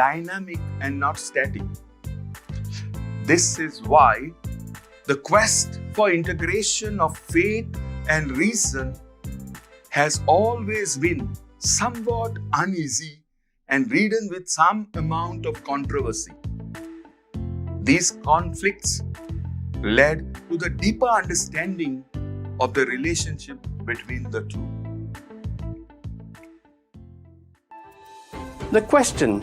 dynamic and not static. This is why the quest for integration of faith and reason has always been somewhat uneasy and ridden with some amount of controversy. These conflicts led to the deeper understanding of the relationship between the two. The question,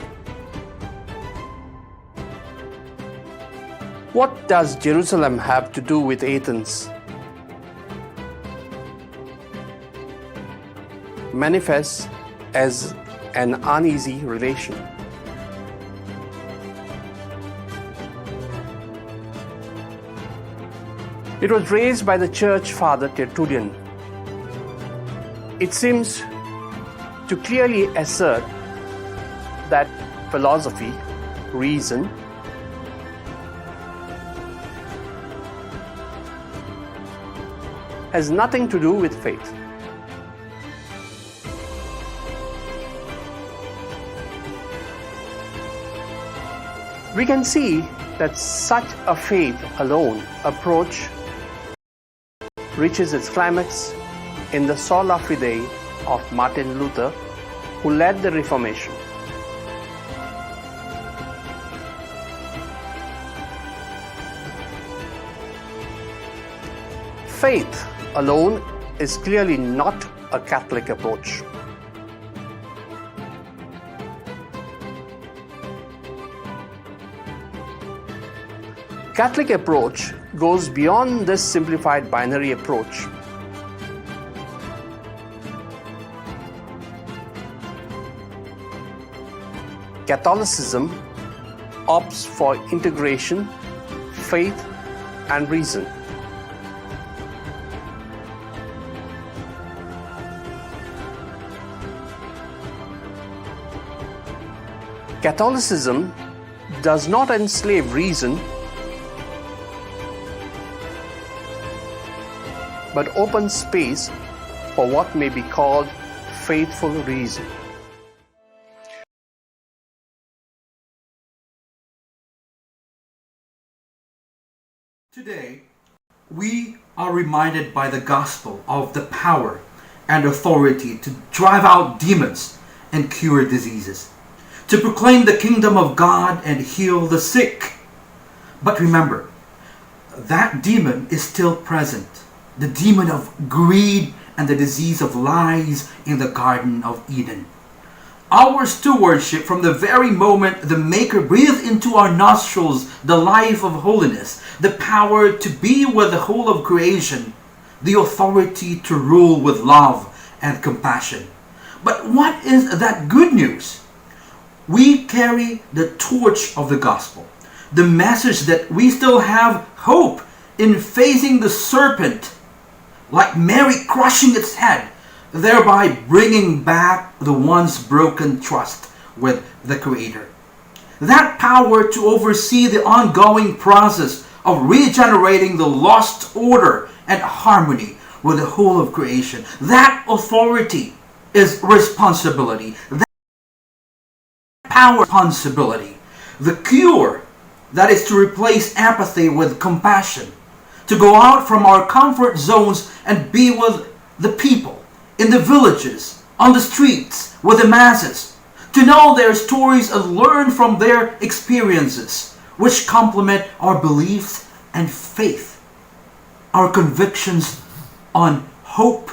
what does Jerusalem have to do with Athens? Manifests as an uneasy relation. It was raised by the church father Tertullian. It seems to clearly assert that philosophy, reason, has nothing to do with faith. We can see that such a faith alone approach reaches its climax in the Sola Fide of Martin Luther, who led the Reformation. Faith alone is clearly not a Catholic approach. Catholic approach goes beyond this simplified binary approach. Catholicism opts for integration, faith, and reason. Catholicism does not enslave reason, but opens space for what may be called faithful reason. Today, we are reminded by the gospel of the power and authority to drive out demons and cure diseases, to proclaim the kingdom of God and heal the sick. But remember, that demon is still present, the demon of greed and the disease of lies in the Garden of Eden. Our stewardship from the very moment the Maker breathed into our nostrils the life of holiness, the power to be with the whole of creation, the authority to rule with love and compassion. But what is that good news? We carry the torch of the gospel, the message that we still have hope in facing the serpent, like Mary crushing its head, thereby bringing back the once broken trust with the Creator. That power to oversee the ongoing process of regenerating the lost order and harmony with the whole of creation. That authority is responsibility. That power responsibility. The cure that is to replace apathy with compassion, to go out from our comfort zones and be with the people, in the villages, on the streets, with the masses, to know their stories and learn from their experiences, which complement our beliefs and faith, our convictions on hope,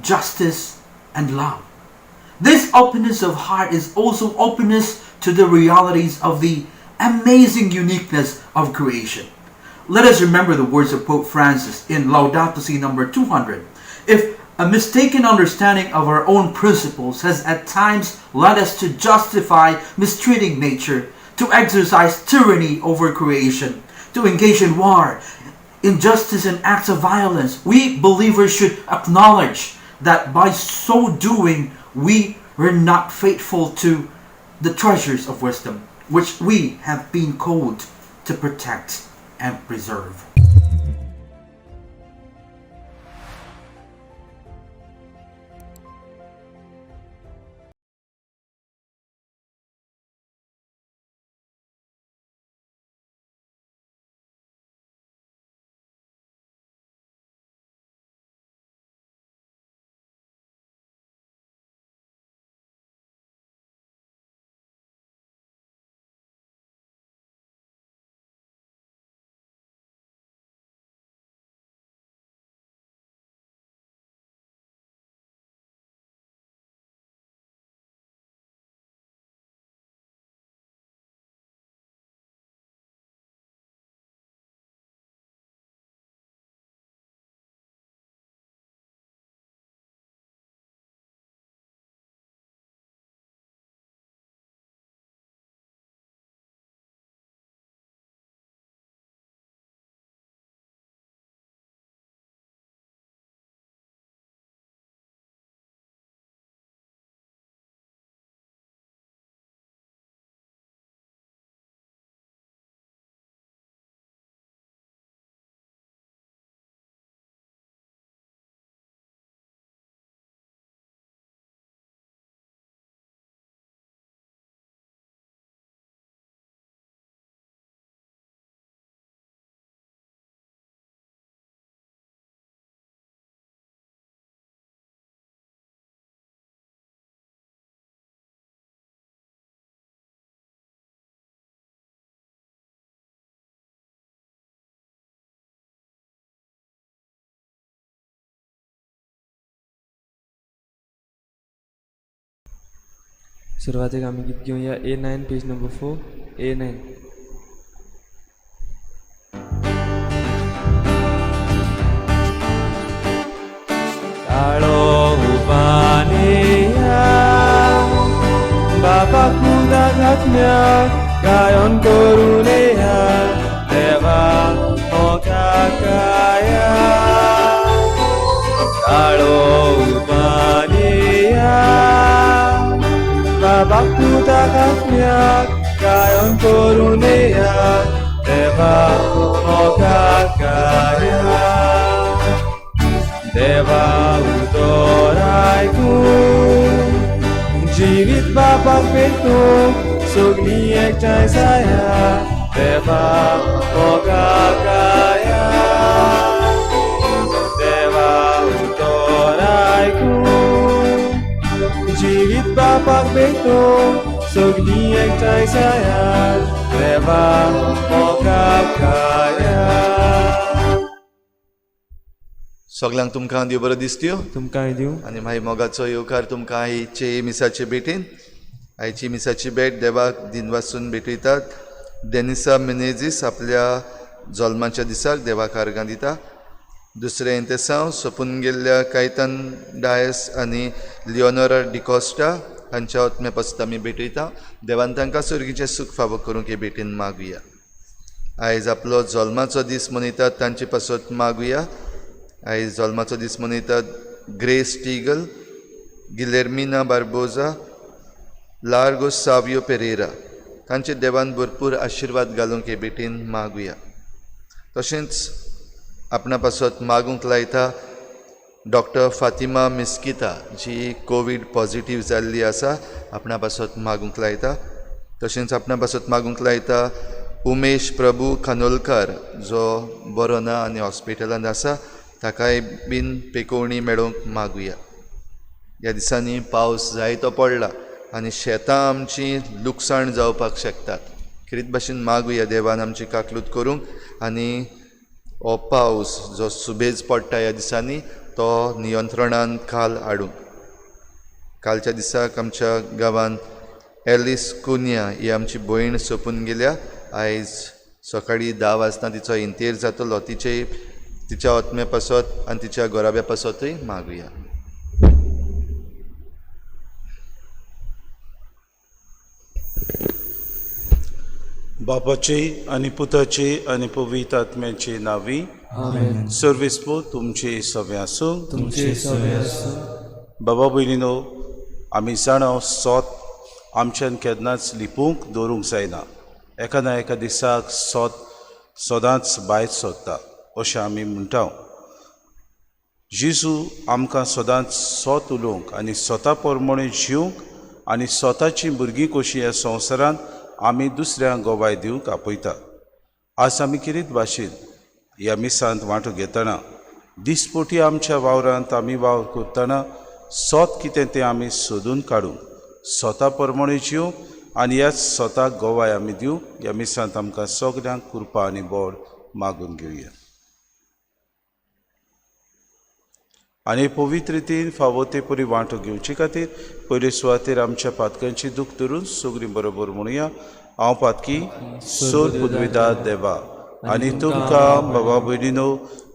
justice, and love. This openness of heart is also openness to the realities of the amazing uniqueness of creation. Let us remember the words of Pope Francis in Laudato Si number 200. If a mistaken understanding of our own principles has at times led us to justify mistreating nature, to exercise tyranny over creation, to engage in war, injustice, and acts of violence, we believers should acknowledge that by so doing, we were not faithful to the treasures of wisdom, which we have been called to protect and preserve. सुरवातेक आमी गीत घेवया A9 page number 4 A9. काळो उबानिया बाबा खुदा घातल्या गायन करुनेया देवा मोगाकाया. काळो उबानिया बाबा खुदा घातल्या गायन करुनेया देवा मोगाकाया. देवा उदोर आयकून जिवीत बापाक पेटूंक सगळीं एकठांय जाया देवा मोगाकाया. देवा उदोर आयकून जिवीत बापाक पेटूंक सगळीं एकठांय जाया देवा मोगाकाया. सगल्यांक तुमकां देव बरो दिसत्यो तुमकांय दिवं आनी मागीर मोगाचो येवकार तुमकां आयचे मिसाचे भेटीन. आयची मिसाची भेट देवाक दिनवासून भेटयतात. डेनिसा मिनेझीस आपल्या जल्माच्या दिसाक देवाक आर्गां दिता. दुसरें इंतेसांव सोंपून गेल्ल्या कायतन डायस आनी लिओनोरा डिकॉस्टा हांच्या आत्म्या पासत आमी भेटयता. देवान तांकां सर्गीचें सूख फावो करूंक हे भेटीन मागुया. आयज आपलो जल्माचो दीस मनयतात तांचे पासत मागुया. आयज जल्माचो दीस मनयतात ग्रेस टीगल, गिलेर्मिना बार्बोजा, लार्गो सावियो पेरेरा तांचे देवान भरपूर आशिर्वाद घालूंक हे भेटीन मागुया. तशेंच आपणा पासत मागूंक लायता डॉक्टर फातिमा मिस्किता जी कोवीड पॉजिटीव जाल्ली आसा आपणा पासत मागूंक लायता. तशेंच आपणा पासत मागूंक लायता उमेश प्रभू खानोलकर जो बरो ना आनी हॉस्पिटलांत आसा ताकाय बीन पेकोवणी मेळोवंक मागुया. ह्या दिसांनी पावस जायतो पडला आनी शेतां आमची लुकसाण जावपाक शकतात. खेरीत भाशेन मागुया देवान आमची काकलूत करूंक आनी हो पावस जो सुबेज पडटा ह्या दिसांनी तो नियंत्रणान खाल हाडूंक. कालच्या दिसाक आमच्या गांवांत एलिस कुन्या ही आमची भयण सोंपून गेल्या. आयज सकाळीं 10 वाजता तिचो इंतेर जातलो. तिचे तिच्या आत्म्या पासत आनी तिच्या घराब्या पासतूय मागुया. बापाचे आनी पुताचे आनी पवित्र आत्म्याचे नांवी आमेन. सर्वेस्पो तुमचे सवे आसूं. तुमचे सवे आसूं. बाबा भयणीनो, आमी जाणा सोत आमच्यान केन्नाच लिपूंक दवरूंक जायना. एका ना एका दिसाक सोत सदांच भायर सोदता अशें आमी म्हणटा. जेजू आमकां सदांच सोत उलोवंक आनी स्वता प्रमाणे जिवंक आनी स्वताची भुरगीं कशीं ह्या संवसारांत आमी दुसऱ्यांक गवाय दिवंक आपयता. आज आमी किरीत भाशेन ह्या मिसांत वांटो घेतना दिसपोटी आमच्या वावरांत आमी वावर करतना सोत कितें तें आमी सोदून काडूंक स्वता प्रमाणे जिवंक आनी ह्याच स्वताक गवाय आमी दिवंक ह्या मिसांत आमकां सगल्यांक कृपा आनी बोड मागून घेवया. आनी पवित्र रितीन फावो ते परी वांटो घेवचे खातीर पयले सुवातेर आमच्या पातकांची दूख धरून सगळीं बरोबर म्हणुया. हांव पातकी सोर पुदविदा देवा आनी तुमकां बाबा भयणीनो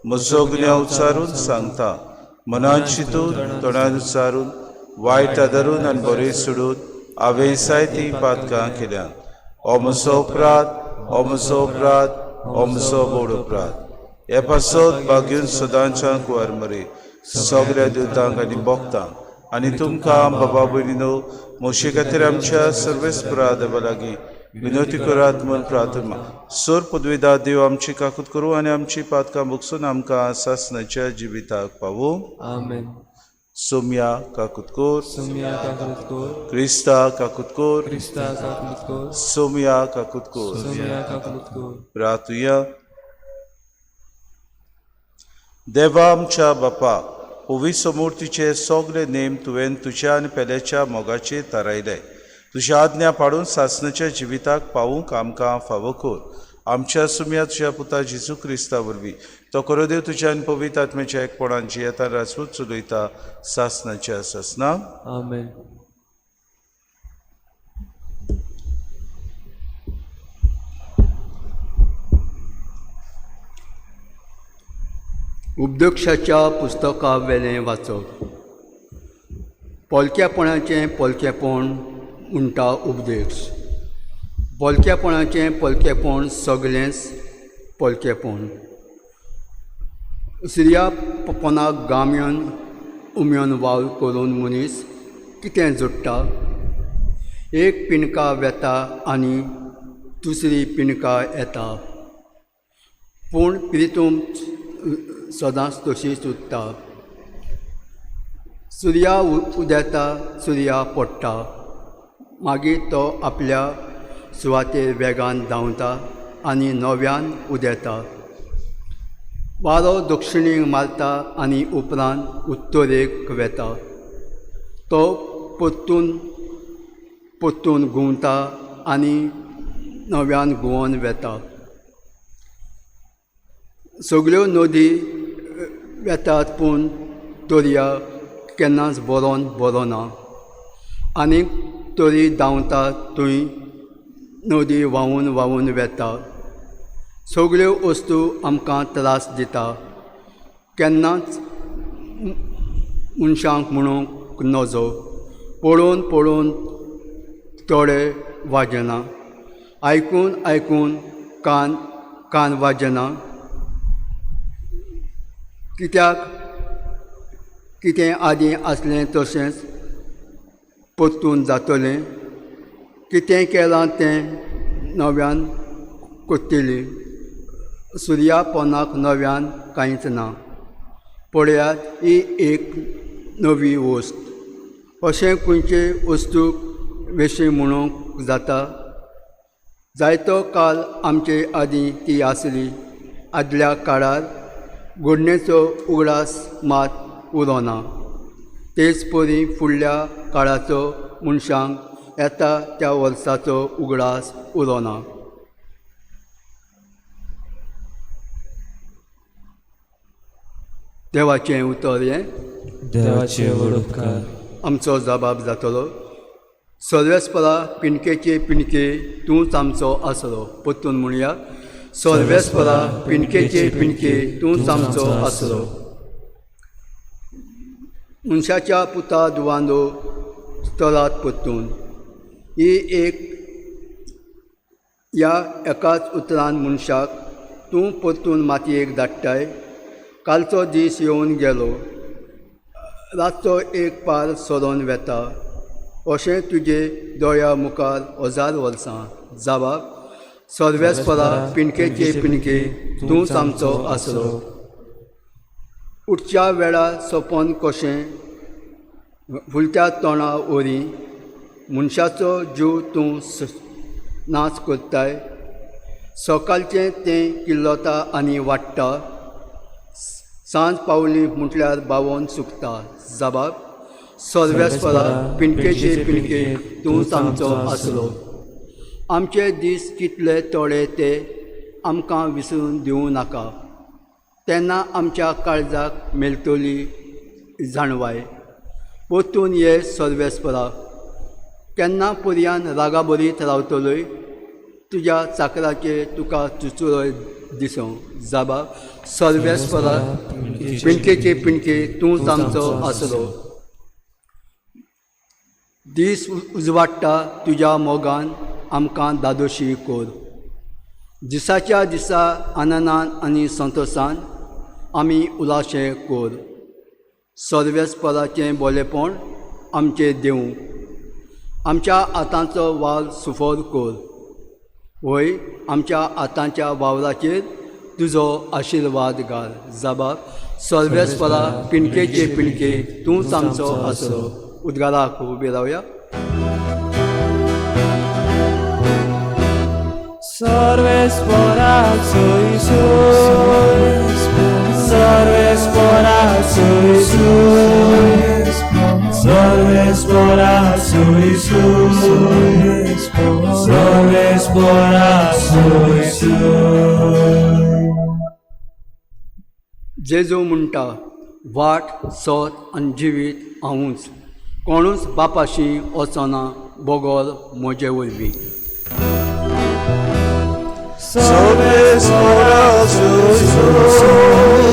म्हजो गुन्यांव उच्चारून सांगता. मनान चिंतून तोंडान उच्चारून वायट आदारून आनी बरें सोडून हांवें जायतीं पातकां केल्यात. हो म्हजो अपराध, हो म्हजो अपराध, हो म्हजो व्हड अपराध. हे पासत भाग्यून सदांच्या कुंवर मरे सगळ्या दुतांक आनी भक्तांक आनी तुमकां बाबा भयणीनो म्हजे खातीर आमच्या सर्वेस्परा देवा लागीं विनवती करात म्हूण प्रार्थना. सोर पदवीदा देव आमची काकूत करूं आनी आमची पातकां भोगसून आमकां सासणाच्या जिविताक पावूं. आमेन. सोम्या काकूत कोर. सोम्या काकूत कोर. क्रिस्ता काकूत कोर. क्रिस्ता काकूत कोर. सोम्या काकूत कोर. सोम्या काकूत कोर. प्रार्थुया. देवा आमच्या बापा, पवित्र सगळे नेम तुवें तुज्या आनी पेल्याच्या मोगाचेर थारायले. तुज्या आज्ञा पाडून सासणाच्या जिविताक पावूंक आमकां फावो कर. आमच्या सुम्या तुज्या पुता जेजू क्रिस्ता वरवीं तो करो देव तुज्या आनी पवित्र आत्म्याच्या एकपणान जियेता राजपूत चलयता सासणाच्या सासना. आमेन. उपदेशाच्या पुस्तका वेलें वाचप. पोलकेपणाचें पोलकेपण म्हणटा उपदेश. पोलकेपणाचें पोलकेपण सगळेंच पोलकेपण. सुर्या पोनाक गामयन उमयन वावर करून मनीस कितें जोडटा? एक पिणका वेता आनी दुसरी पिणका येता, पूण प्रितूम सदांच तशीच उरता. सुर्या उदेता, सुर्या पडटा, मागीर तो आपल्या सुवातेर वेगान धांवता आनी नव्यान उदेता. वारो दक्षिणेक मारता आनी उपरांत उत्तरेक वेता. तो परतून परतून घुंवता आनी नव्यान घुंवोन वेता. सगळ्यो नदी वेतात पूण दर्या केन्नाच बरोन बरोना. आनीक तरी धांवता थंय नदी व्हांवून व्हांवून वेता. सगळ्यो वस्तू आमकां त्रास दिता, केन्नाच मनशांक म्हणूंक नजो. पळोवन पळोवन दोळे वाजना, आयकून आयकून कान कान वाजना. कित्याक कितें आदीं आसलें तशेंच परतून जातलें. कितें केलां तें नव्यान कोत्तली. सुर्या पोनाक नव्यान कांयच ना. पळयात, ही एक नवी वस्त. अशें खंयचे वस्तूक विशीं म्हणूंक जाता? जायतो काल आमचे आदीं ती आसली. आदल्या काळार घडणेचो उगडास मात उरोना. तेच परी फुडल्या काळाचो मनशांक येता त्या वर्साचो उगडास उरोना. देवाचें उतर हें. देवाचे व्हड उपकार. आमचो जबाब जातलो. सर्वेस्परा पिंडकेचे पिंडके तूंच आमचो आसरो. परतून म्हणया, सर्वेस्परा पिंडकेचे पिंडके तूंच आमचो आसरो. मनशाच्या पुता दुवांदो चलात परतून. ही एक ह्या एकाच उतरान मनशाक तूं परतून मातयेक धाडटाय. कालचो दीस येवन गेलो, रातचो एक पार सरोन वेता. अशें तुजे दोळ्या मुखार हजार वर्सां. जाबाब, सर्वेस्परा पिंडकेचे पिंडके तूंच आमचो आसरो. उठच्या वेळार सपन कशें फुलत्या तोंडा वरी मनशाचो जीव तूं नाच करताय. सकाळचें तें किल्लता आनी वाडटा, सांज पावली म्हटल्यार बावोन सुकता. जबाब, सर्वेस्परा पिंडकेचे पिंडके तूंच आमचो आसरो. आमचे दीस कितले थोडे ते आमकां विसरून दिवं नाका, तेन्ना आमच्या काळजाक मेळटली जाणवाय. परतून ये सर्वेस्परा, केन्ना पर्यान रागाबरीत रावतलोय? तुज्या चाकराचेर तुका चुचुरो दिसों. जाबा, सर्वेस्परा पिंडकेचे पिंडके तूंच आमचो आसरो. दीस उजवाडटा तुज्या मोगान आमकां दादोशी कोर. दिसाच्या दिसा आनंदान आनी संतोसान आमी उलाशें कोर. सर्वेस्पराचें बोलेपण आमचें देवूं. आमच्या आतांचो वावर सुफोर कोर. वय आमच्या आतांच्या वावराचेर तुजो आशिर्वाद घाल. जबाब, सर्वेस्परा पिंडकेचे पिंडके तूंच आमचो आसरो. उद्गाराक उबे रावया. सर्वेस्परा सोय सोय, सर्वेस्परा सोय सोय, सर्वेस्परा सोय सोय, सर्वेस्परा सोय सोय. जेजू म्हणटा, वाट सत आनी जिवीत हांवूच. कोणूच बापाशी वचना बगर म्हजे वरवीं. सर्वेस्परा सोय सोय,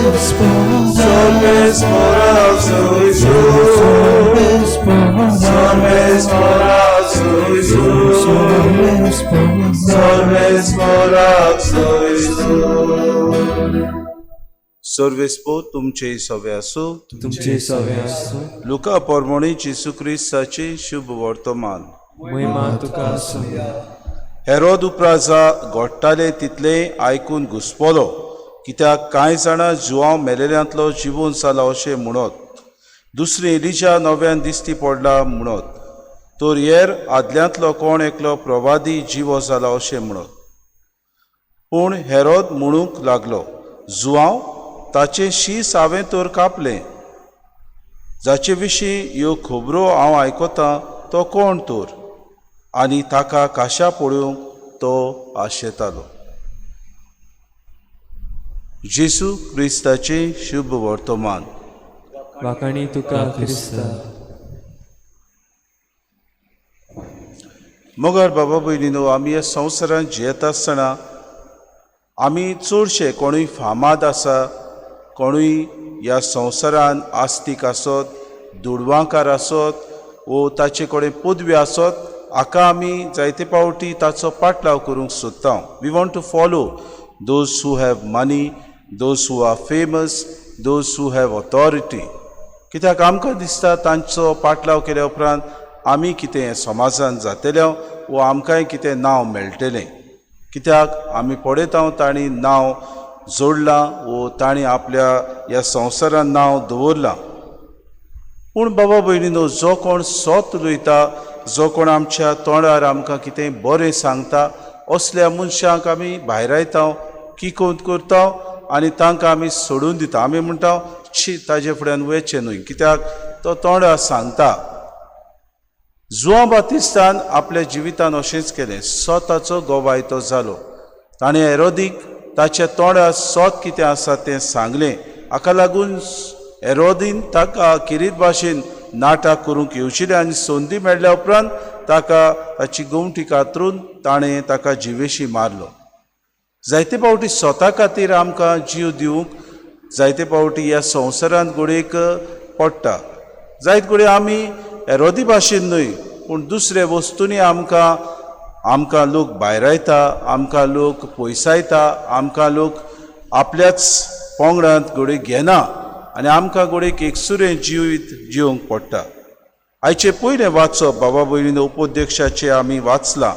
सर्वेस्पो तुमचे सवे आसूं. तुमचे सवे आसूं. लुका पोरमोणी जेसू क्रिस्ताचे शुभ वर्तमान. महिमा तुका आसूं. हेरोद उपराजा घडटाले तितलें आयकून घुसपलो, कित्याक कांय जाणां जुवांव मेलेल्यांतलो जिवून जाला अशें म्हणत, दुसरी एलिजा नव्यान दिश्टी पडला म्हणत, तर हेर आदल्यांतलो कोण एकलो प्रवादी जिवो जाला अशें म्हणत. पूण हेरोद म्हणूंक लागलो, जुवांव ताचें शीस हांवें तर कापलें, जाचे विशीं ह्यो खबरो हांव आयकतां तो कोण तर? आनी ताका काशा पळोवंक तो आशेतालो. जेसू क्रिस्ताचें शुभ वर्तमान. वाखाणी तुका क्रिस्ता. मगर बाबा भयणीनो, आमी ह्या संवसारांत जियेता आसतना आमी चडशे कोणूय फामाद आसा, कोणूय ह्या संवसारान आस्तीक आसत, दुडवांकार आसत वो ताचे कडेन पदवी आसत, हाका आमी जायते फावटी ताचो पाटलाव करूंक सोदता. We want to follow those who have money, those who are famous, those who have authority. कित्याक आमकां दिसता तांचो पाटलाव केल्या उपरांत आमी कितें समाजान जातले वो आमकांय कितें नांव मेळटलें. कित्याक आमी पळयता तांणी नांव जोडलां वो तांणी आपल्या ह्या संवसारान नांव दवरलां. पूण बाबा भयणीनो, जो कोण सत उलयता, जो कोण आमच्या तोंडार आमकां कितें बरें सांगता, असल्या मनशांक आमी भायरायता, किकोंत करता आनी तांकां आमी सोडून दिता. आमी म्हणटा, शी, ताजे फुड्यान वयचें न्हय, कित्याक तो तोंडार सांगता. जुवांव बातिस्तान आपल्या जिवितान अशेंच केलें, स्वताचो गवाय तो जालो. ताणें हेरोदीक ताच्या तोंडार सत कितें आसा तें सांगलें. हाका लागून हेरोदीन ताका किरीत भाशेन नाटक करूंक येवशिलें आनी संदी मेळ्ळ्या उपरांत ताका ताची गोमटी कातरून ताणें ताका जिवेशी मारलो. जायते फावटी स्वता खातीर आमकां जीव दिवंक जायते फावटी ह्या संवसारांत घडयेक पडटा. जायत घडये आमी हेरोदी भाशेन न्हय, पूण दुसऱ्या वस्तूंनी आमकां आमकां लोक भायरायता, आमकां लोक पयसायता, आमकां लोक आपल्याच पंगडांत घडये घेना आनी आमकां घडयेक एकसुरें जिवीत जिवंक पडटा. आयचें पयलें वाचप बाबा भयणीन उपदेशाचें आमी वाचलां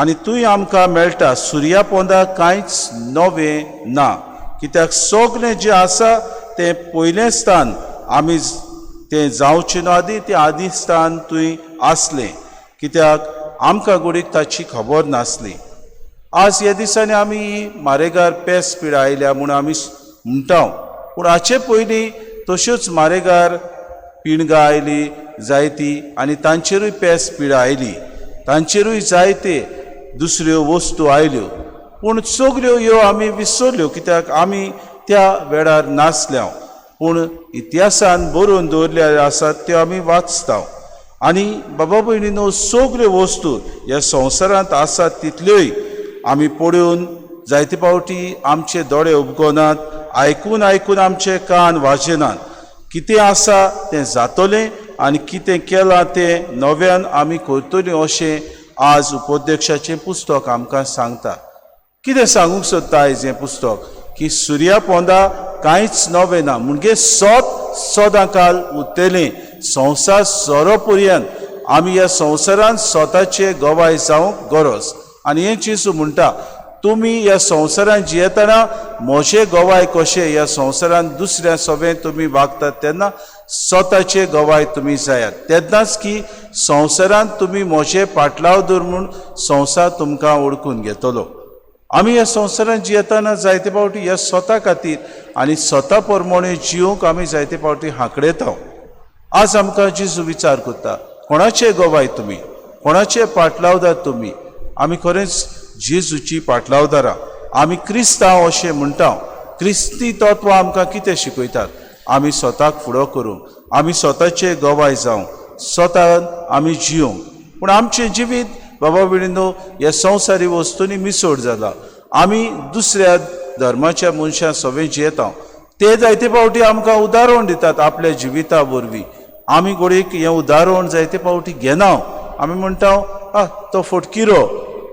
आनी थंय आमकां मेळटा, सुर्या पोंदा कांयच नवें ना, कित्याक सगलें जें आसा तें पयलें स्थान आमी तें जावचें न्हू आदी तें आदी स्थान थंय आसलें, कित्याक आमकां घडयेक ताची खबर नासली. आज ह्या दिसांनी आमी मारेगार पेस पिडा आयल्या म्हूण आमी म्हणटा, पूण हाचे पयलीं तश्योच मारेगार पिणगां आयली जायती आनी तांचेरूय पेस पिडा आयली, तांचेरूय जायते दुसऱ्यो वस्तू आयल्यो, पूण सगल्यो ह्यो आमी विसरल्यो, कित्याक आमी त्या वेळार नासल्या. पूण इतिहासान बरोवन दवरलेल्यो आसात त्यो आमी वाचता. आनी बाबा भयणीनो, सगल्यो वस्तू ह्या संवसारांत आसात तितल्योय आमी पळोवन जायते फावटी आमचे दोळे उबगनात, आयकून आयकून आमचे कान वाजेनात. कितें आसा तें जातलें आनी कितें केलां तें नव्यान आमी करतलीं अशें आज उपदेशाचें पुस्तक आमकां सांगता. कितें सांगूंक सोदता आयज हें पुस्तक की सुर्या पोंदा कांयच नवें ना, म्हणजे सत सदां काल उरतलें. संवसार सोरो पर्यंत आमी ह्या संवसारांत स्वताचे गवाय जावंक गरज. आनी हें जेजू म्हणटा, तुमी ह्या संवसारांत जियेतना म्हजे गवाय कशें ह्या संवसारांत दुसऱ्या सगळें तुमी वागतात तेन्ना स्वताचे गवाय तुमी जायात, तेन्नाच की संवसारांत तुमी म्हजे पाटलाव दवर म्हूण संवसार तुमकां वळखून घेतलो. आमी ह्या संवसारांत जियेतना जायते फावटी ह्या स्वता खातीर आनी स्वता प्रमाणे जिवंक आमी जायते फावटी हांकडेता. आज आमकां जेजू विचार करता, कोणाचे गवाय तुमी, कोणाचे पाटलावदार तुमी? आमी खरेंच जेजूची पाटलावदारां, आमी क्रिस्तांव अशें म्हणटा. क्रिस्ती तत्वां आमकां कितें शिकयतात? आमी स्वताक फुडो करूंक, आमी स्वताचे गवाय जावंक, स्वतान आमी जिवंक. पूण आमचें जिवीत बाबा भयणीनो ह्या संवसारी वस्तूंनी मिसोड जाला. आमी दुसऱ्या धर्माच्या मनशां सगळें जियेता, ते जायते फावटी आमकां उदाहरण दितात आपल्या जिविता वरवीं. आमी घडयेक हें उदाहरण जायते फावटी घेना. आमी म्हणटा आ तो फटकिरो,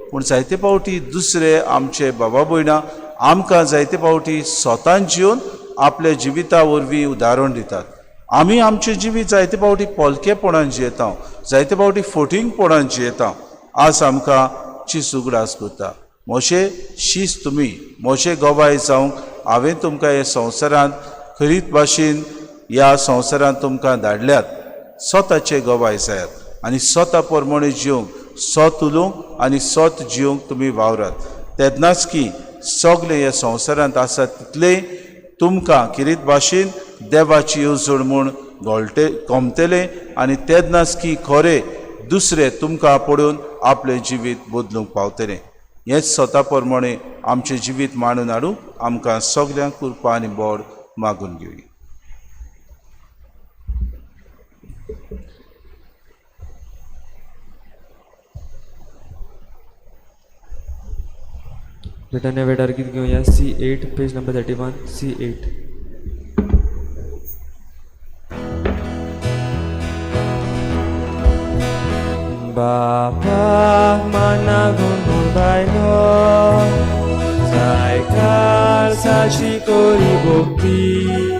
पूण जायते फावटी दुसरे आमचे बाबा भयणां आमकां जायते फावटी स्वतान जिवन आपल्या जिविता वरवीं उदाहरण दितात. आमी आमचें जिवीत जायते फावटी पोलकेपणान जियेता, जायते फावटी फोटिंगपणान जियेता. आज आमकां चीज उगडास करता, म्हजे शीस तुमी म्हजे गवाय जावंक हांवें तुमकां हे संवसारांत खरीत भाशेन ह्या संवसारांत तुमकां धाडल्यात. स्वताचे गवाय जायात आनी स्वता प्रमाणे जिवंक, सत उलोवंक आनी सत जिवंक तुमी वावरात. तेन्नाच की सगळे ह्या संवसारांत आसात तितले तुमकां किरीत भाशेन देवाची येवजण म्हूण घोळटे कोमतले आनी तेन्नाच की खरें दुसरे तुमकां पळोवन आपलें जिवीत बदलूंक पावतलें. हेंच स्वता प्रमाणे आमचें जिवीत मांडून हाडूंक आमकां सगल्यांक कृपा आनी बोड मागून घेवया. ब्रिटानिया वेडार गीत घेवया C8 page number 31 C8. बापा मना गुंडून बायलो जाय काळसाची कोरी भक्ती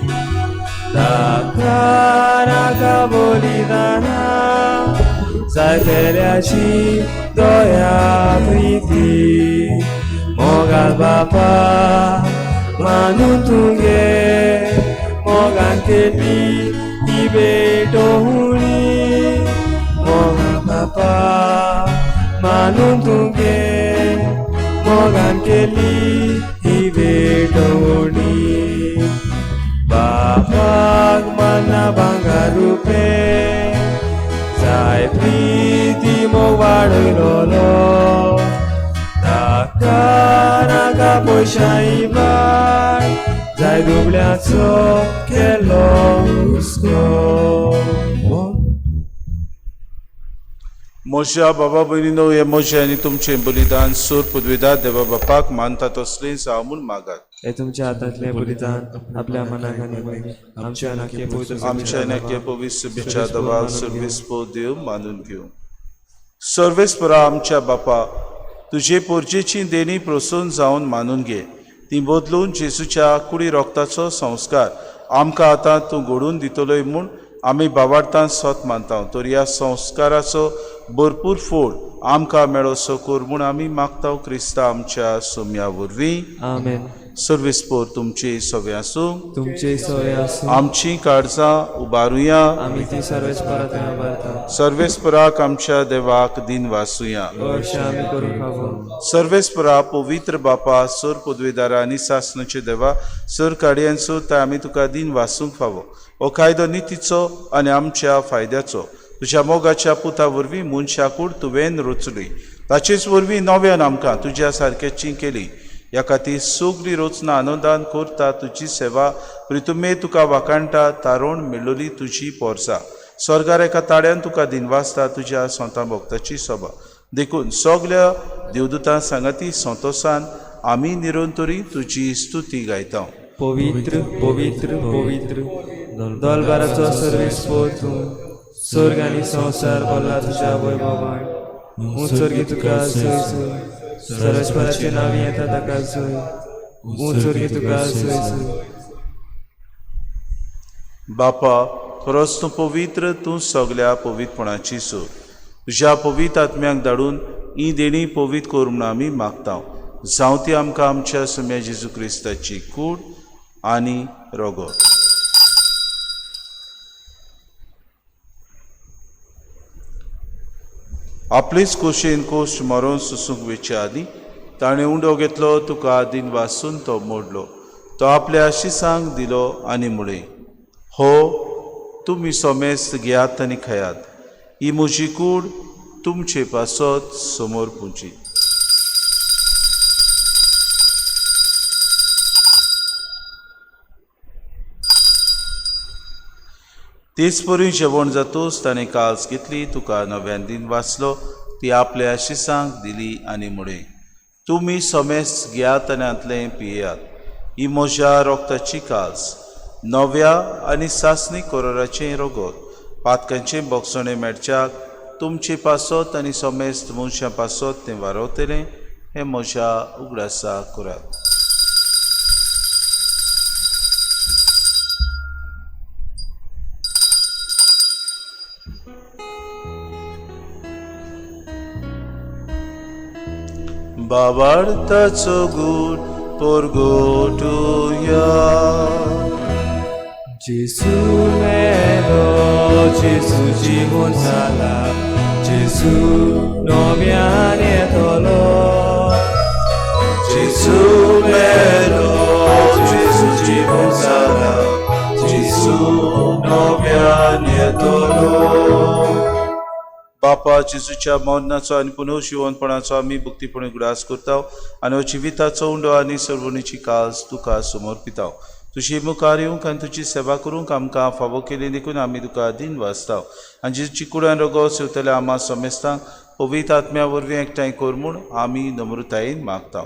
ताका नाका बलिदाना जाय पेल्याची दया प्रिती मोगाल बापा मानून तुगे मोगान केली ही भेट हुणी मोगाल बापा मानून तुगे मोगान केली ही भेट हुणी बापाक माना भांगर रुपे जाय प्रिती मोग वाडयलोलो ताका नाका पयशां वाड जाय दुबळ्याचो केलो हुस्को. म्हज्या बाबा भयणीनो, हे म्हजें आनी तुमचें बलिदान सूर पदवीदार देवा बापाक मानता तसलें जावं म्हूण मागात. हे तुमच्या हातांतलें बलिदान आपल्या मनाक आनी आमच्या नाके पवित्र आमच्या नाके पवित्र बिच्या दवाक सर्वेस्पर देव मानून घेवं. सर्वेस्परा आमच्या बापा, तुजे पोरजेची देणी प्रसून जावन मानून घे. ती बदलून जेजूच्या कुडी रोगताचो संस्कार आमकां आतां तूं घडोवन दितलोय म्हूण आमी बाबार्थान सत मानता. तर ह्या संस्काराचो भरपूर फोड आमकां मेळो कर म्हूण आमी मागता क्रिस्ता आमच्या सोम्या वरवीं. आमेन. सर्वेस्पर तुमची सगळें आसूं, तुमचे सगळें आसूं. आमची काळजां उबारुया, आमी ती सर्वेस्परा थंय उबारता. सर्वेस्पराक आमच्या देवाक दिन वासुया. अशें आमी करूंक फावो. सर्वेस्परा पवित्र बापा, सोर पदवेदारा आनी सासणाचे देवा, सोर काडयांचो तर आमी तुका दिन वासूंक फावो. हो कायदो नितीचो आनी आमच्या फायद्याचो तुज्या मोगाच्या पुता वरवीं मनशाकूड तुवें रचली, ताचेच वरवीं नव्यान आमकां तुज्या सारकेची केली. ह्या खातीर सगळी रचना आनंदान करता तुजी सेवा, प्रितुमे तुका वाखाणटा तारोण मेळोली तुजी पोरसा. स्वर्गार एका ताळ्यान तुका दिनवासता तुज्या सोंता भक्ताची सभा. देखून सगल्या देवदूतां सांगाती संतोसान आमी निरंतरी तुजी स्तुती गायता. पवित्र पवित्र पवित्र दलबाराचो सर्वेस्पर तूं, स्वर्ग आनी संवसार भरला तुज्या वैभवान. उंच तुका सय सय, सर्वेस्पराचे नांव येता ताका सय. उंच तुका सय सय. बापा, खरोच तूं पवित्र, तूं सगल्या पवित्रपणाची सूर. तुज्या पवित्र आत्म्याक धाडून ही देणी पवित्र कर म्हूण आमी मागता. जावं ती आमकां आमच्या सुम्या जेजू क्रिस्ताची कूड आनी रगत. आपलेच कोशेन कोश्ट मरोन सुसूंक वेचे आदीं ताणें उंडो घेतलो, तुका दिन वासून तो मोडलो, तो आपल्या शिसांक दिलो आनी म्हळें, हो तुमी सोमेस्त घेयात आनी खायात, ही म्हजी कूड तुमचे पासत समोर पुजी. तेच परी जेवण जातूच ताणें काल्स घेतली, तुका नव्यान दिन वाचलो, ती आपल्या शिसांक दिली आनी म्हळें, तुमी सोमेस्त घेयात आनी हांतलें पियेयात, ही म्हज्या रोगताची काज नव्या आनी सासणी कोरोराचें रोगोत पातकांचें बोगसणें मेळच्याक तुमचे पासत आनी समेस्त मनशां पासत तें वारवतलें हें म्हज्या उगडासा करात. बाबार्थाचो गूण परगटुया. जेसू मेलो, जेसू जिवन जाला, जेसू नव्यान येतलो. जेसू मेलो, जेसू जिवन जाला, जेसू नव्यान येतलो. बापा जेजूच्या मरणाचो आनी पुनर्जिवनपणाचो आमी भक्तीपणी उगडास करता आनी हो जिविताचो उंडो आनी सर्वणीची काज तुका समर्पिता. तुजी मुखार येवंक आनी तुजी सेवा करूंक आमकां फावो केली देखून आमी तुका दिन वाचता आनी जेजूची कुडान रोगो सेवतल्या आमा समेस्तांक पवित्र आत्म्या वरवीं एकठांय कर म्हूण आमी नम्रतायेन मागता.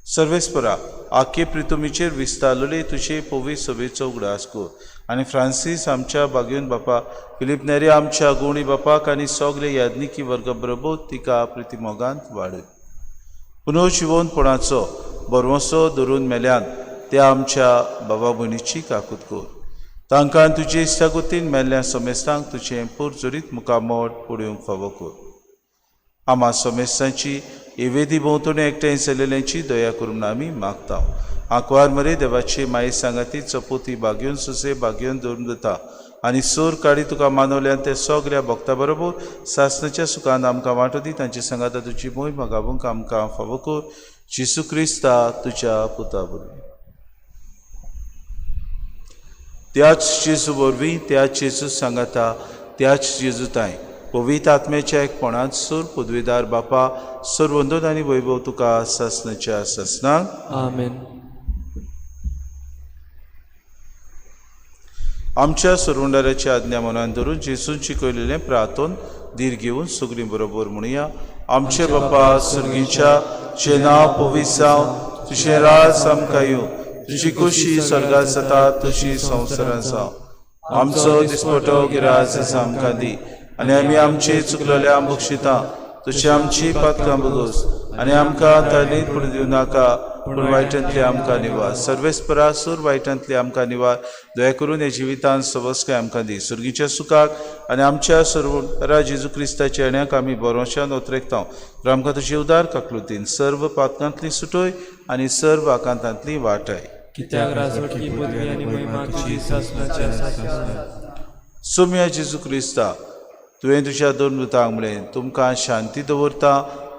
सर्वेस्परा आखे प्रितुमीचेर विस्तारलेले तुजे पवित्र सभेचो उगडास कर आनी फ्रांसीस आमच्या बागेवन बापा, फिलीप नेरी आमच्या गुणी बापाक आनी सगळे याज्ञिकी वर्ग बरोबर तिका प्रितिमोगांत वाडय. पुनर्जिवनपणाचो बरवसो धरून मेल्यान त्या आमच्या बाबा भयणीची काकूत कर. तांकां तुजे इश्टागतीन मेल्ल्या समेस्तांक तुजें पुरजोरीत मुखामोट पळोवंक फावो कर. आमा समेस्तांची एवेदी भोंवतणी एकठांय जाल्ल्यांची दया करून आमी मागता. आंकवार मरे देवाची माई सांगाती चपोती बागेवन सुसे बागेवन धरून दिता आनी सोर काडी तुका मानवल्यान ते सगळ्या भक्ता बरोबर सासणाच्या सुखान आमकां वांटो दी. तांचे सांगाता तुजी मोय मागावूंक आमकां फावो कर. जेसू क्रिस्ता तुज्या पुता वरवीं. त्याच जेजू वरवीं, त्याच जेजू सांगाता, त्याच जेजू ताय पवित्र आत्म्याच्या एकपणांत सूर पदवीदार बापा सर्वंदन आनी वैभव तुका सासणाच्या सासणाक. आमेन. आमच्या सरवंडाराची आज्ञा मनान धरून जेजून शिकयलेलें प्रार्थन धीर घेवन सगळीं बरोबर म्हणुया. आमचे बापा सर्गीच्या, तुजें नांव पवित्र जावं, तुजें राज आमकां येवं, तुजी खोशी स्वर्गात जाता तशी संवसारांत जावं. आमचो दिसपटो गिराज आमकां दी आनी आमी आमचे चुकलेल्या बक्षिता तशी आमची पातकां बगोस आनी आमकां तालीत पडून दिवं नाका, पूण वायटांतले आमकां निवार. सर्वेस्परा सूर वायटांतले आमकां निवार. दया करून ह्या जिवितांत सवस्काय आमकां दी. सुर्गीच्या सुखाक आनी आमच्या सर्वरा जेजू क्रिस्ताच्या येण्याक आमी बरोशान ओतरेकता. तर आमकां तुजी उदार काकलुतीन सर्व पातकांतली सुटोय आनी सर्व आकांतांतली वाटाय. कित्याक राजवटकी पदवी आनी महिमा तुजी सासणाच्या सासणाक. सोम्या जेजू क्रिस्ता, तुवें तुज्या दोन दुतांक म्हळें, तुमकां शांती दवरता,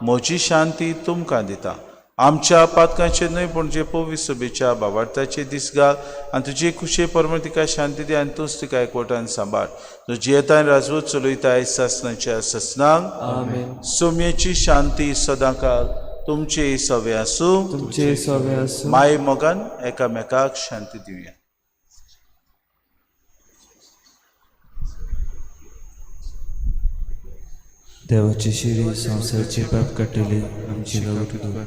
म्हजी शांती तुमकां दिता. आमच्या पातकांचेर न्हय पूण जे पवित्र सभेच्या बाबार्थाचे दीस घाल आनी तुजे खुशे प्रमाण तिका शांती दी आनी तूंच तिका एकवटान सांबाळ. तूं जियेता आनी राजवट चलयताय सासणाच्या सासणाक. आमेन. सोम्याची शांती सदांकाल तुमचे सवे आसूं. तुमचे सवे आसूं. माय मोगान एकामेकाक शांती दिवया. देवाची शिडी संवसारची पाप काडटली आमची काकूट कर.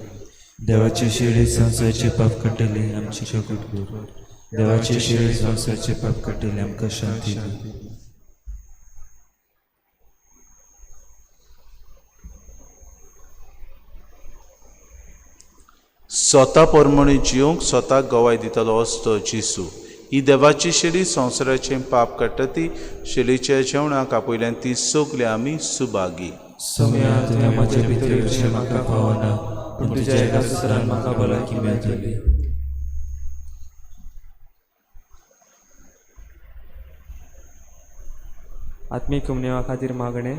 देवाची शिडी संवसारची पाप काडटली आमची काकूट कर. देवाची शिडी संवसारची पाप काडटली आमकां शांती दी. स्वता परमणी जिवंक स्वताक गवाय दितलो असतो जेसू. ही देवाची शेळी संवसाराचें पाप काडटा ती शेळीच्या जेवणाक आपयल्यान ती सगळी आमी सुभागी. सोम्या, तुवें म्हजे भितर येवचें म्हाका फावना, पूण तुज्या एका सुत्रान म्हाका भलायकी मेळटली. आत्मीक उमनेवा खातीर मागणें.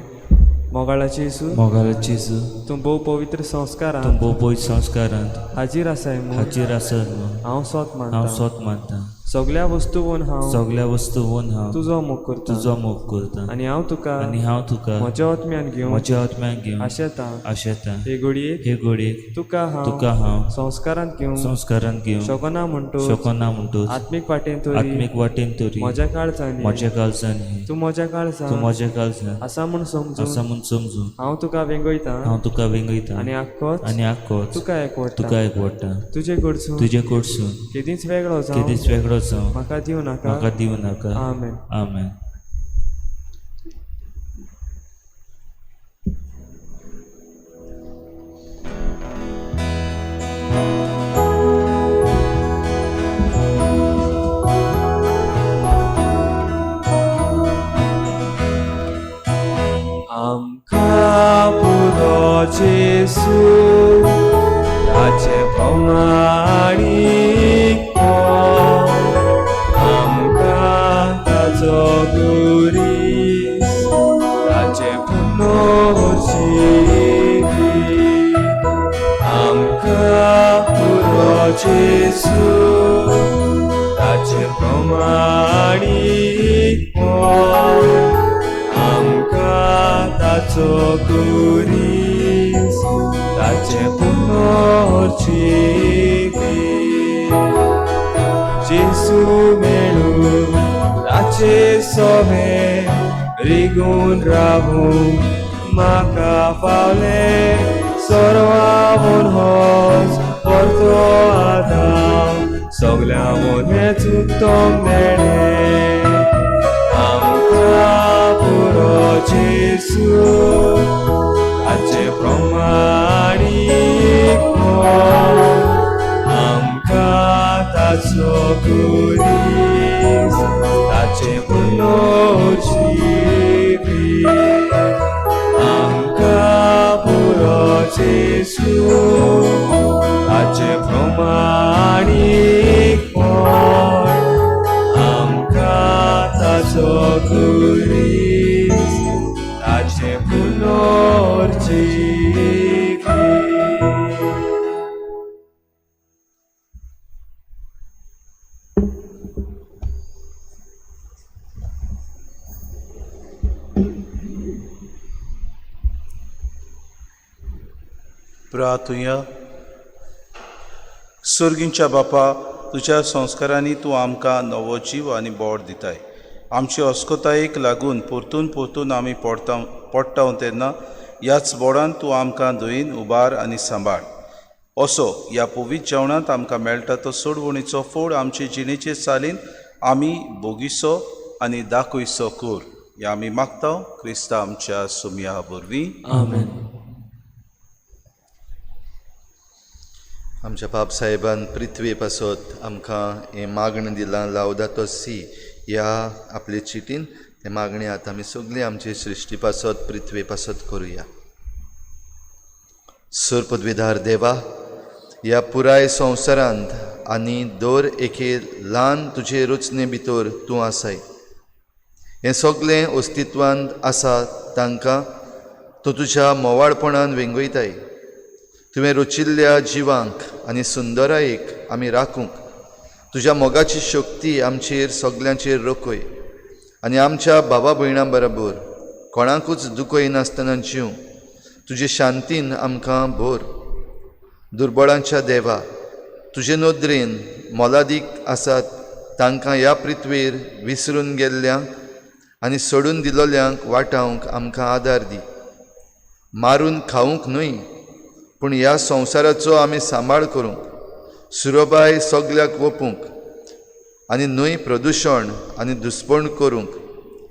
मोगाळाची जेजू, मोगाळाची जेजू, तूं भोव पवित्र संस्कारांत, तूं भोव पवित्र संस्कारांत हाजीर आसाय म्हूण, हाजीर आसाय म्हूण हांव सोत मानता, हांव सोत मानता. सगळ्या वस्तूवन हांव सगळ्या वस्तूवन हांव तुजो मोग करता तुजो मोग करता आनी हांव तुका आनी हांव तुका म्हज्या आत्म्यान घेवन म्हज्या आत्म्यान घेवन आशेता आशेता. हे घडयेक हे घडयेक तुका हांव तुका हांव संस्कारांत घेवन संस्कारांत घेवंक शकना म्हणटूच शकना म्हणटूच आत्मीक वाटेन तरी आत्मीक वाटेन तरी म्हज्या काळजांनी म्हज्या काळजांनी तूं म्हज्या काळजांत तूं म्हज्या काळजांत आसा म्हूण समजून आसा म्हूण समजून हांव तुका वेंगयता हांव तुका वेंगयता आनी आख्खोच आनी आख्खोच तुका एकवटता तुका एकवटता. तुजे कडसून तुजे कडसून केदींच वेगळो जावं केदींच वेगळो जावं म्हाका दिवं नाका. म्हाका दिवं नाका. आमेन. आमेन. आमकां पुरो जेसू ताचे प्रमाणीकपण आमकां ताचो गुरीस ताचे पुनर्जिवीत आमकां पुरो जेसू ताचे प्रमाणीकपण आमकां ताचो गुरीस ताचे पुनर्जिवीत. जेसू मेळूं ताचे सोबे रिगून रावूं म्हाका फावलें सर्वांवून होच परतो आदाव सगल्यांवून हेंच उत्तम देणें. आमकां पुरो जेसू ताचे प्रमाणीकपण आमकां ताचो गुरीस ताचे पुनर्जिवीत. आमकां पुरो जेसू ताचे प्रमाणीकपण आमकां ताचो गुरीस ताचे पुनर्जिवीत. प्रार्थुया. सर्गींच्या बापा, तुज्या संस्कारांनी तूं आमकां नवो जीव आनी बोड दिताय. आमचे अस्कतायेक लागून परतून परतून आमी पडटा तेन्ना ह्याच बोडान तूं आमकां धुयीन उबार आनी सांबाळ. असो ह्या पवित्र जेवणांत आमकां मेळटा तो सोडवणीचो फोड आमचे जिणेचे चालीन आमी भोगिसो आनी दाखयसो कर. ह्या आमी मागता क्रिस्ता आमच्या सुमया वरवीं. आमेन. आमच्या बापसाहेबान पृथ्वे पासत आमकां हें मागणें दिलां लावदातो सी ह्या आपले चिटीन. तें मागणें आतां आमी सगळीं आमचे सृश्टी पासत पृथ्वे पासत करुया. सर पदवीधार देवा, ह्या पुराय संवसारांत आनी दर एके ल्हान तुजे रचने भितर तूं आसाय. हें सगळें अस्तित्वांत आसा तांकां तूं तुज्या मोवाळपणान वेंगयताय. तुवें रचिल्ल्या जिवांक आनी सुंदरायेक आमी राखूंक तुज्या मोगाची शक्ती आमचेर सगल्यांचेर रखय आनी आमच्या भावा भयणां बरोबर कोणाकूच दुखयनासतना जीव तुजे शांतीन आमकां भर. दुर्बळांच्या देवा, तुजे नदरेन मोलादीक आसात तांकां ह्या पृथ्वेर विसरून गेल्ल्यांक आनी सोडून दिलोल्यांक वाटावंक आमकां आदार दी. मारून खावंक न्हय पूण ह्या संवसाराचो आमी सांबाळ करूंक, सुरोबाय सगल्याक वोपूंक आनी न्हय प्रदुशण आनी दुस्पण करूंक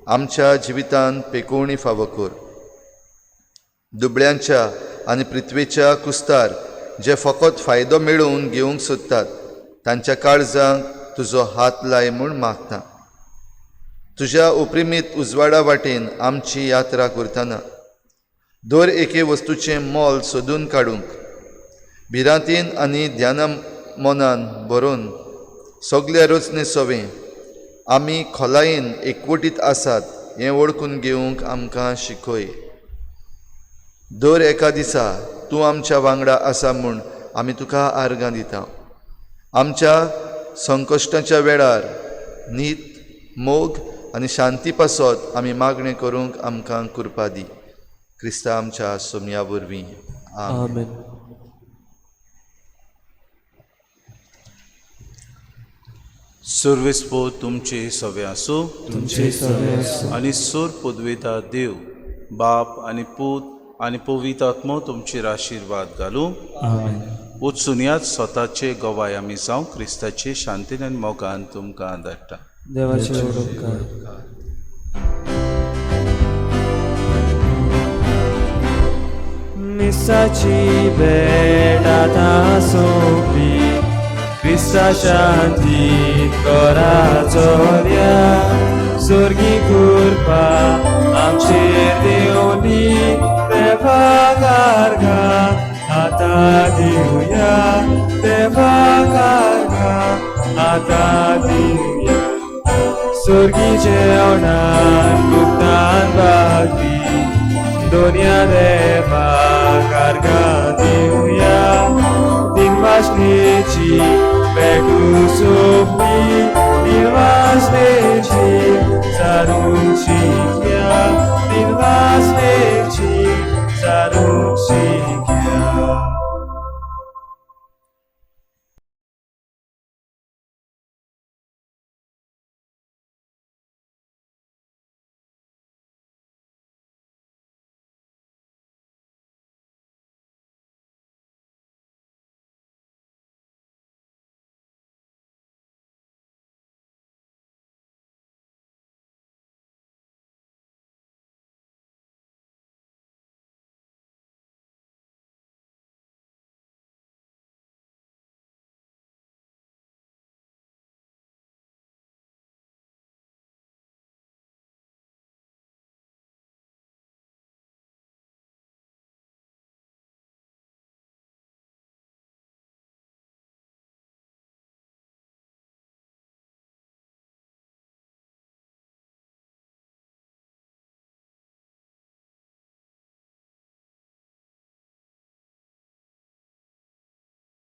आमच्या जिवितांत पेकोवणी फावो कर. दुबळ्यांच्या आनी पृथ्वेच्या कुस्तार जे फकत फायदो मेळोवन घेवंक सोदतात तांच्या काळजांक तुजो हात लाय म्हूण मागता. तुज्या उपरिमीत उजवाडा वाटेन आमची यात्रा करतना दर एके वस्तूचें मोल सोदून काडूंक भिरांतीन आनी ध्याना मनान भरून सगल्या रचने सवें आमी खोलायेन एकवटीत आसात हें वळखून घेवंक आमकां शिकय. दर एका दिसा तूं आमच्या वांगडा आसा म्हूण आमी तुका आर्गां दिता. आमच्या संकश्टाच्या वेळार नीत, मोग आनी शांती पासत आमी मागणें करूंक आमकां कृपा दी. क्रिस्ता आमच्या सोमया वरवीं. आमेन. सर्वेस्पो तुमचे सवे आसूं. तुमचे सवे आसूं. आनी सोर पदवेता देव बाप आनी पूत आनी पवित्र आत्मो तुमचेर आशिर्वाद घालूं. आमेन. वचून स्वताचे गवाय आमी जावं क्रिस्ताचे शांतीन आनी मोगान तुमकां धाडटा. देवाचे उपकार. मिसाची भेट आतां सोंपली, क्रिस्ता शांती करा चलया, स्वर्गी कृपा आमचेर देवली, देवा कारगा आतां दिवया, देवा कारगा आतां दिवया. स्वर्गी जेवणान गुप्तान भागली, दोनया देवा कारगा दिवया, दिनवासनेची भेटू सोंपली, दिनवासनेची सारूंक शिकया, दिनवासनेची सारूंक शिकया.